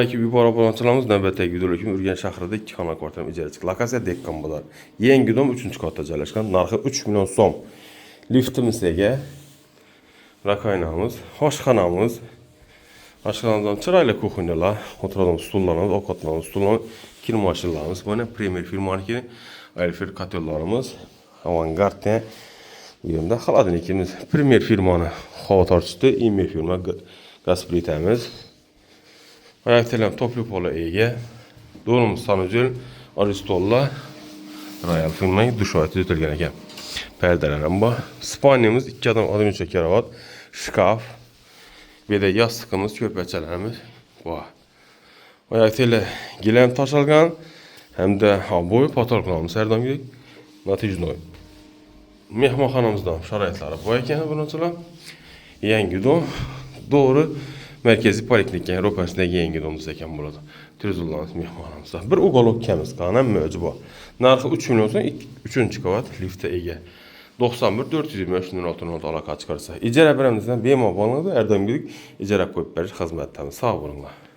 Assalomu alaykum, yuborib obunachilarimiz. Navbatdagi videolar Urganch shahrida ikki xonali kvartira ijara chiqdi. Lokatsiya Dehqon bozor. Yangi dom 3-qavatda joylashgan. Narxi 3 million so'm. Liftimiz ega. Раковина miz, oshxonamiz. Oshxonamizdan chiroyli кухня lar, o'tiradigan stullarimiz, ovqatlanadigan stullar, kir mashinalarimiz. Mana Premier firmaniki Ayfer котёл larimiz, Avangard bu yerda холодильник imiz Premier firmani havo tortishdi, Imer firma gaz plitamiz. Oyoq topli pola ega. Do'rimiz санузел, Aristonlar Royal firmaning dushoy tuzatilgan ekan. Pardalar ham bor. Спальня miz ikki odam odamcha karavot, shkaf, bu yerda yostiqimiz, ko'rpachalarimiz bor. Oyoq teli gilam toshalgan hamda обои, потолок larimiz har doimgidek натяжной. Mehmonxonamizda ham sharoitlari bor ekan, obunachilar. Yangi dom, to'g'ri markaziy poliklinikaning ro'parasidagi yangi dom desak ham bo'ladi. Turizmlarimiz mehmonxonamizda. Bir уголок kamiz ham mavjud bor. Narxi 3 million so'm, 3-qavat, liftga ega. 91 423 06 06 aloqa chiqarsa. Ijara beramizdan bemalol bo'ladi. Har doimgidek ijara qo'yib berish xizmatdamiz. Sog' bo'linglar.